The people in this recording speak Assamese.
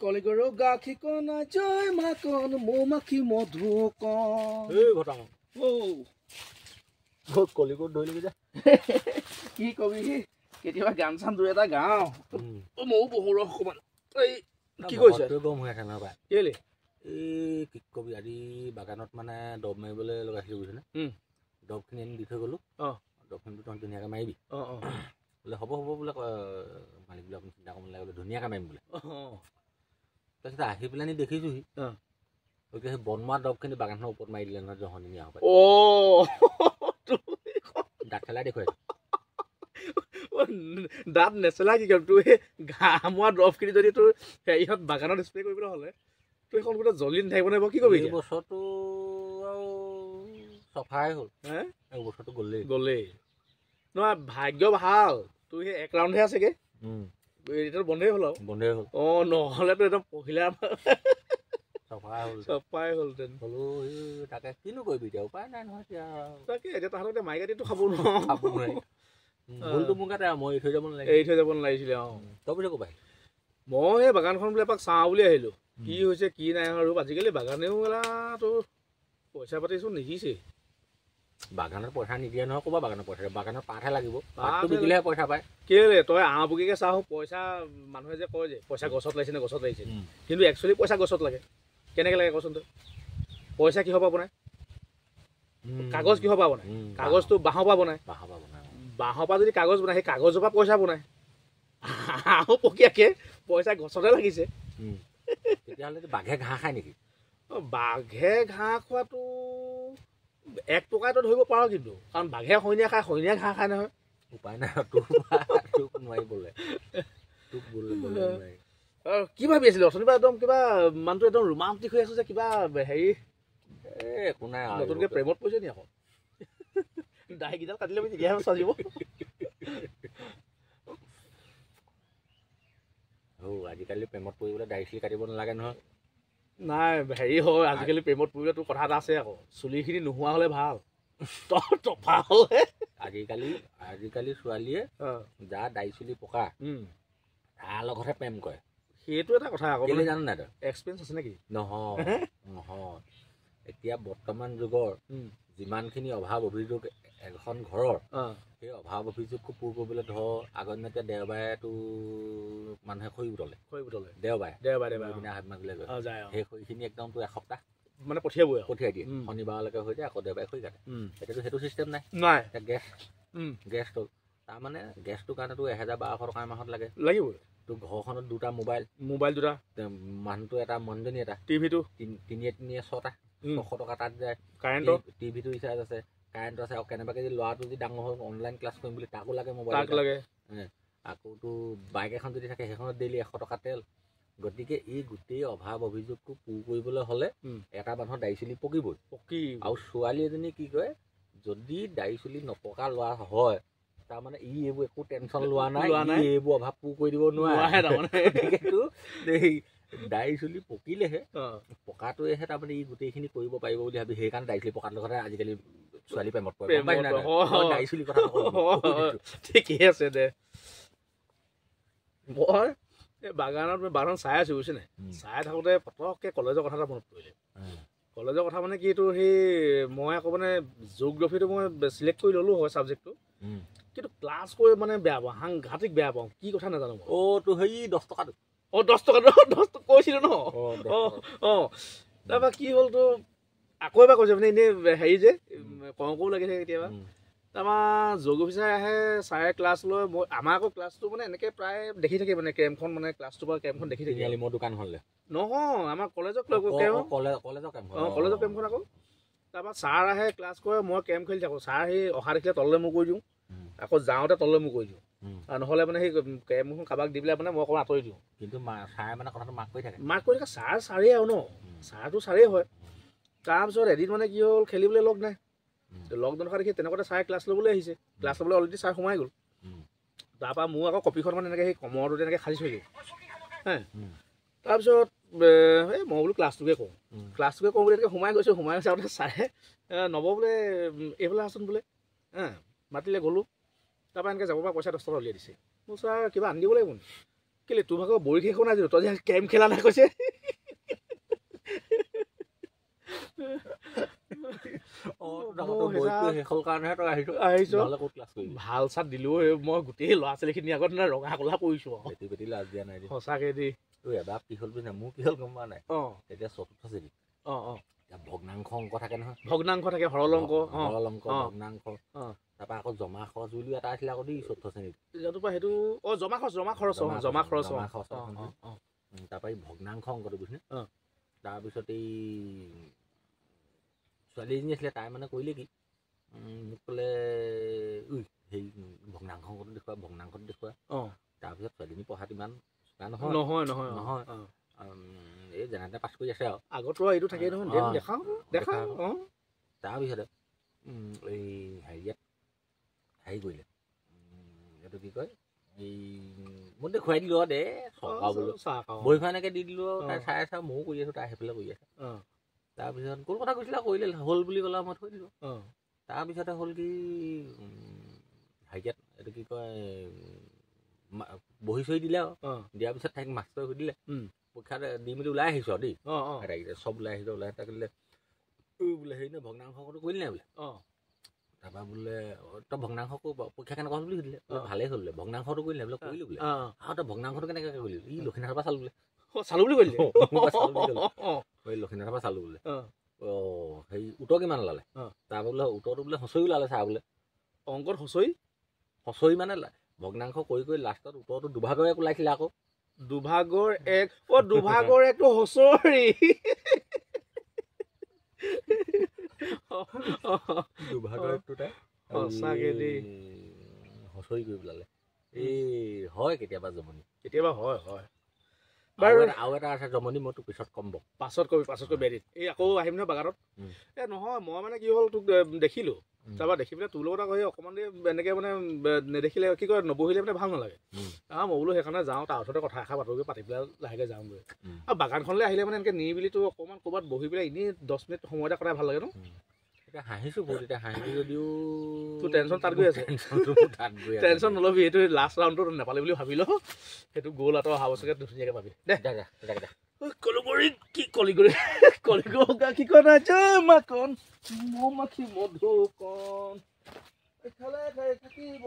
কলিগৰু গাখীৰ কণা জয় মাকণ মৌ মাখি মধু কণ। এই ঘটাং কলিগৰু ধৰিলি যে কি কবি, কেতিয়াবা গান চান দুই এটা গাওঁ, ময়ো বহো ৰ অকণমান। এই কি কৈছে গম হৈ আছে নহয় পাই কেলে? এই কি কবি, আজি বাগানত মানে দৰৱ মাৰিবলৈ লগাইছিলোঁ বুজিছনে, দৰৱখিনি আনি দি থৈ গ'লোঁ। দৰৱখিনি তহঁত ধুনীয়াকৈ মাৰিবি বোলে। হ'ব হ'ব বোলে মালিক বোলে, আপুনি চিন্তা কৰিব নালাগে বোলে, ধুনীয়াকৈ মাৰিম বোলে। তাৰপিছত আহি পেলাই দেখিছোহি গতিকে সেই বন মৰা দৰৱখিনি বাগানখনৰ ওপৰত মাৰি দিলে নহয়, জহনি নিয়া হ'ব দাঁত চেলাই দেখুৱাইছে। দাঁত নেচেলাই কি কৰিম? তোৰ সেই ঘাঁহ মৰা দৰৱখিনি যদি তোৰ হেৰিহঁত বাগানত স্প্ৰে কৰিবলৈ হ'লে তোৰ সেইখন গোটেই জ্বলি নাথাকিব নহয়, কি কৰিবি? এই বছৰটো আৰু চফাই হ'ল, এই বছৰটো গ'লেই গ'লেই নহয়। ভাগ্য ভাল তোৰ সেই এক ৰাউণ্ডহে আছেগে, এতিয়াতো বন্ধেই হ'ল আৰু। বন্ধেই হ'ল। অঁ, নহ'লেতো একদম পহিলা চফাই হ'ল, চফাই হ'লহেঁতেন। হ'লেও তাকে কিনো কৰিবি এতিয়া, উপায় নাই নহয় এতিয়া। তাকে এতিয়া তাহাঁতক এতিয়া মাৰি কাটিতো খাব নোৱাৰো, খাব নোৱাৰি। ভুলটো মোৰ গাতে, মই এৰি থৈ যাব নালাগিছিলে। এৰি থৈ যাব নালাগিছিলে। অঁ, তই পিছে ক'বা? মই সেই বাগানখন বোলে এপাক চাওঁ বুলি আহিলোঁ, কি হৈছে কি নাই। আৰু আজিকালি বাগানেও এলা তোৰ পইচা পাতিচোন নিদিছেই। বাগানত পইচা নিদিয়ে নহয়, ক'বা বাগানত পইচা, বাগানত পাতহে লাগিব, পাতটো বিকিলেহে পইচা পায়। কেলে তই আওঁবুকীকে চাওঁ, পইচা মানুহে যে কয় যে পইচা গছত লাগিছে নে গছত লাগিছে, কিন্তু একচুৱেলি পইচা গছত লাগে। কেনেকৈ লাগে কচোন তই? পইচা কিহৰ পৰা বনায়? কাগজ কিহৰ পৰা বনায়? কাগজটো বাঁহৰ পৰা বনায়। বাঁহৰ পৰা বনায়। বাঁহৰ পৰা যদি কাগজ বনায়, সেই কাগজৰ পৰা পইচা বনায়। আহো পকীয়াকে পইচা গছতে লাগিছে। তেতিয়াহ'লে বাঘে ঘাঁহ খায় নেকি? বাঘে ঘাঁহ খোৱাটো এক প্ৰকাৰটো ধৰিব পাৰ কিন্তু, কাৰণ বাঘে সৈনীয়া খায়, সৈনীয়া ঘাঁহ খায় নহয়। উপায় নাই, তোক নোৱাৰি বোলে, তোক বোলে। কি ভাবি আছিলি অথনিৰ পৰা? একদম কিবা মানুহটো একদম ৰোমান্টিক হৈ আছো যে, কিবা হেৰি একো নাই, নতুনকৈ প্ৰেমত পৰিছে নি আকৌ? দাঢ়িকেইডাল কাটি ল'বি তেতিয়াহে চলিব। আজিকালি প্ৰেমত পৰিবলৈ দাঢ়ি চাৰি কাটিব নালাগে নহয়। নাই হেৰি হয়, আজিকালি প্ৰেমত পৰিলে তোৰ কথা এটা আছে আকৌ, চুলিখিনি নোহোৱা হ'লে ভাল, তফা হ'লে। আজিকালি ছোৱালীয়ে যা দাঢ়ি চুলি পকা তাৰ লগতহে প্ৰেম কৰে। সেইটো এটা কথা আকৌ, কেলৈ জানো নাই তই? এক্সপিৰিয়েঞ্চ আছে নেকি? নহয় নহয়, এতিয়া বৰ্তমান যুগৰ যিমানখিনি অভাৱ অভিযোগ এখন ঘৰৰ, সেই অভাৱ অভিযোগটো পূৰ কৰিবলৈ ধৰ আগৰ দিনত এতিয়া দেওবাৰেতো মানুহে খৰি বুটলে, খৰি বুটলে দেওবাৰে দেওবাৰে দেওবাৰে হাত মাৰিবলৈ গৈ সেই খৰিখিনি একদম তোৰ এসপ্তাহ মানে পঠিয়াবই, পঠিয়াই দিয়ে, শনিবাৰলৈকে হৈ যায়, আকৌ দেওবাৰে খৰি কাটে। এতিয়াতো সেইটো চিষ্টেম নাই, নাই। এতিয়া গেছ গেছ হ'ল, তাৰমানে গেছটোৰ কাৰণেতো 1000-1200 টকা এমাহত লাগে, লাগিবই। তোৰ ঘৰখনত দুটা মোবাইল, মোবাইল দুটা, মানুহটো এটা, মানুহজনী এটা, টিভিটো তিনিয়ে তিনিয়ে ছটা, 600 টকা তাত যায়, কাৰেণ্টৰ টিভিটো ৰিচাৰ্জ আছে, কাৰেণ্ট আছে। আৰু কেনেবাকৈ যদি ল'ৰাটো যদি ডাঙৰ হ'ল অনলাইন ক্লাছ কৰিম বুলি তাকো লাগে মোবাইল লাগে। আকৌ তোৰ বাইক এখন যদি থাকে সেইখনত ডেইলি 100 টকা তেল। গতিকে এই গোটেই অভাৱ অভিযোগটো পূৰ কৰিবলৈ হ'লে এটা মানুহৰ দাঢ়ি চুলি পকিবই। পকি। আৰু ছোৱালী এজনী কি কয়, যদি দাঢ়ি চুলি নপকা ল'ৰা হয়, তাৰমানে ই এইবোৰ একো টেনশ্যন লোৱা নাই, এইবোৰ অভাৱ পূৰ কৰি দিব নোৱাৰে। গতিকেতো এই দাঢ়ি চুলি পকিলেহে, পকাটোৱেহে তাৰমানে ই গোটেইখিনি কৰিব পাৰিব বুলি ভাবি সেইকাৰণে দাঢ়ি চুলি পকাৰ লগতে আজিকালি ছোৱালী প্ৰেমত পৰে। দাঢ়ি চুলি কথা ঠিকেই আছে দে। মই এই বাগানত বাগান চাই আছোঁ বুজিছে নাই, চাই থাকোঁতে পটককৈ কলেজৰ কথা এটা মনত পৰিলে। কলেজৰ কথা মানে কি, এইটো সেই মই আকৌ মানে জিঅ'গ্ৰাফিটো মই চিলেক্ট কৰি ল'লোঁ হয় ছাবজেক্টটো, কিন্তু ক্লাছ কৰি মানে বেয়া পাওঁ, সাংঘাতিক বেয়া পাওঁ, কি কথা নাজানো মই। অ' তোৰ সেই 10 টকাটো? অঁ 10 টকাটো, 10 কৈছিলোঁ ন। অঁ অঁ, তাৰপৰা কি হ'ল তোৰ আকৌ এবাৰ কৈছে মানে এনেই হেৰি যে কওঁ কওঁ লাগি থাকে কেতিয়াবা। তাৰপৰা জিঅ'গ্ৰাফি ছাৰ আহে, ছাৰে ক্লাছ লৈ, মই আমাৰ আকৌ ক্লাছটো মানে এনেকৈ প্ৰায় দেখি থাকে, মানে কেম্পখন মানে ক্লাছটোৰ পৰা কেম্পখন দেখি থাকে। মোৰ দোকানখনলৈ নহয়, আমাৰ কলেজৰ কলেজৰ কেম্প। অঁ কলেজৰ কেম্পখন আকৌ। তাৰপৰা ছাৰ আহে ক্লাছ কৰে, মই কেম্প খেলি থাকোঁ। ছাৰ সেই অহা দেখিলে তললৈ মূৰ কৰি দিওঁ, আকৌ যাওঁতে তললৈ মূৰ কৰি দিওঁ, আৰু নহ'লে মানে সেই কেম্পখন কাৰোবাক দি পেলাই মানে মই অকণমান আঁতৰি দিওঁ। কিন্তু ছাৰে মানে কথাটো মাৰ্ক কৰি থাকে, মাৰ্ক কৰি থাকে। ছাৰ ছাৰেই আৰু ন, ছাৰটো ছাৰেই হয়। তাৰপিছত এদিন মানে কি হ'ল, খেলিবলৈ লগ নাই, লগ নথকা দেখি তেনেকুৱাতে ছাৰে ক্লাছ ল'বলৈ আহিছে। ক্লাছ ল'বলৈ অলৰেডি ছাৰ সোমাই গ'ল। তাৰপৰা মোৰ আকৌ কপিখন মানে এনেকৈ সেই কমৰটোতে এনেকৈ খালি থৈ দিওঁ হে। তাৰপিছত এই মই বোলো ক্লাছটোকে কৰোঁ, ক্লাছটোকে কৰোঁ বুলি এনেকৈ সোমাই গৈছোঁ। সোমাই যাওঁতে ছাৰে নব বোলে এইফালে আহচোন বোলে, মাতিলে গ'লোঁ। তাৰপৰা এনেকৈ যাব পৰা পইচা 10 টকা উলিয়াই দিছে। মোৰ ছাৰ কিবা আনি দিব লাগিব নেকি? কেলে তোৰ ভাগৰ বৰি শেষ হোৱা নাই জানো, তই যে কেম খেলা নাই কৈছে। ভাল চাত দিলো মই গোটেই ল'ৰা ছোৱালীখিনি আগত ৰঙা ক'লা পৰিছো সঁচাকে দেই। এবাৰ কি হ'ল বুজিছা, মোৰ কি হ'ল গম পোৱা নাই, তেতিয়া চতুৰ্থ শ্ৰেণীত ভগ্নাংশ অংক থাকে নহয়, ভগ্নাংশ থাকে, সৰল অংক, সৰল অংক, ভগ্নাংশ, তাৰপৰা আকৌ জমা খৰচ বুলিও এটা আছিলে আকৌ দেই চতুৰ্থ শ্ৰেণীত। সেইটো অ জমা খৰচ, জমা খৰচ, জমা খৰচ, জমা খৰচ। তাৰপৰা এই ভগ্নাংশ অংকটো বুজিছে। তাৰপিছত এই ছোৱালী এজনী আছিলে, তাই মানে কৰিলে কি, মোক ক'লে ঐ সেই ভগ্নাংশ অংকটো দেখুওৱা, ভগ্নাংশটো দেখুওৱা। তাৰপিছত ছোৱালীজনী পঢ়াত ইমান চোকা নহয়, নহয় নহয় নহয়, এই যেনে তেনে পাছ কৰি আছে আৰু আগতো এইটো থাকেই নহয়, দেখাওঁ দেখাওঁ। তাৰপিছতে এই হেৰিয়াত হেৰি কৰিলে, এইটো কি কয়, এই মই দেখুৱাই দিলোঁ আৰু দে চৰকাৰ বোলো বহীখন এনেকৈ দি দিলোঁ আৰু তাই চাই আছে, ময়ো কৰি আছোঁ, তাই সেইফালে কৰি আছে। তাৰপিছত কোন কথা কৈছিলে কৰিলে হ'ল বুলি ক'লে, মই থৈ দিলোঁ। তাৰপিছতে হ'ল কি, হেৰিয়াত এইটো কি কয়, বহি চহি দিলে আৰু দিয়াৰ পিছত তাইক মাষ্টৰে সুধিলে, পৰীক্ষা দি মেলি ওলাই আহিছোঁ আৰু দেই, আটাইকেইটা চব ওলাই আহিছোঁ, ওলাই তাক দিলে বোলে হেৰি নহয় ভগ্নাংশটো কৰিলি নাই বোলে। তাৰপৰা বোলে তই ভগ্নাংশ পৰীক্ষা কেনেকুৱা হ'ল বুলি সুধিলে, ভালেই হ'ল বোলে। ভগ্নাংশটো কৰিলি বোলে, কৰিলোঁ বোলে। আৰু তই ভগ্নাংশটো কেনেকৈ কৰিলি? ই লক্ষীনাথৰ পৰা চালোঁ বোলে। চালোঁ বুলি কৰিলে, লক্ষীনাথৰ পৰা চালোঁ বোলে। অঁ হেৰি উত্তৰ কিমান ওলালে? তাৰপৰা বোলে উত্তৰটো বোলে হুঁচৰি ওলালে ছাৰ বোলে। অংকত হুঁচৰি? হুঁচৰি মানে ভগ্নাংশ কৰি কৰি লাষ্টত উত্তৰটো দুভাগৰ এক ওলাইছিলে আকৌ। দুভাগৰ এক? অ দুভাগৰ একটো হুঁচৰি। দুভাগৰ একটো তাই সঁচাকে দেই হুঁচৰি কৰি পেলালে। এই হয় কেতিয়াবা জমনি, কেতিয়াবা হয় হয়। বাৰু আৰু এটা আছে জমনি, মই তোক পিছত ক'ম বাৰু। পাছত কবি, পাছত কবি এদিন। এই আকৌ আহিম নহয় বাগানত। এই নহয় মই মানে কি হ'ল, তোক দেখিলোঁ, তাৰপৰা দেখি পেলাই তোৰ লগত আকৌ সেই অকণমান দেৰি এনেকৈ মানে নেদেখিলে কি কয়, নবহিলে মানে ভাল নালাগে। মই বোলো সেইকাৰণে যাওঁ, তাৰ ওচৰতে কথা এষাৰ পাতোগৈ, পাতি পেলাই লাহেকৈ যাওঁগৈ। আৰু বাগানখনলৈ আহিলে মানে এনেকৈ নিৰিবিলিতো অকণমান ক'ৰবাত বহি পেলাই এনেই 10 মিনিট সময় এটা কটাই ভাল লাগে ন। এতিয়া হাঁহিছোঁ বহুত, এতিয়া হাঁহিছোঁ যদিও তোৰ টেনশ্যন তাত গৈ আছে। টেনশ্যন নল'বি, এইটো লাষ্ট ৰাউণ্ডটো নেপালি বুলি ভাবি ল, সেইটো গ'ল আৰু অহা বছৰকৈ ধুনীয়াকৈ পাবি দে। কলিগৰি কি কলিগৰি কলিগা কি কয় মাখন মৌ মাখি মধুকণ খালে খাই থাকিব।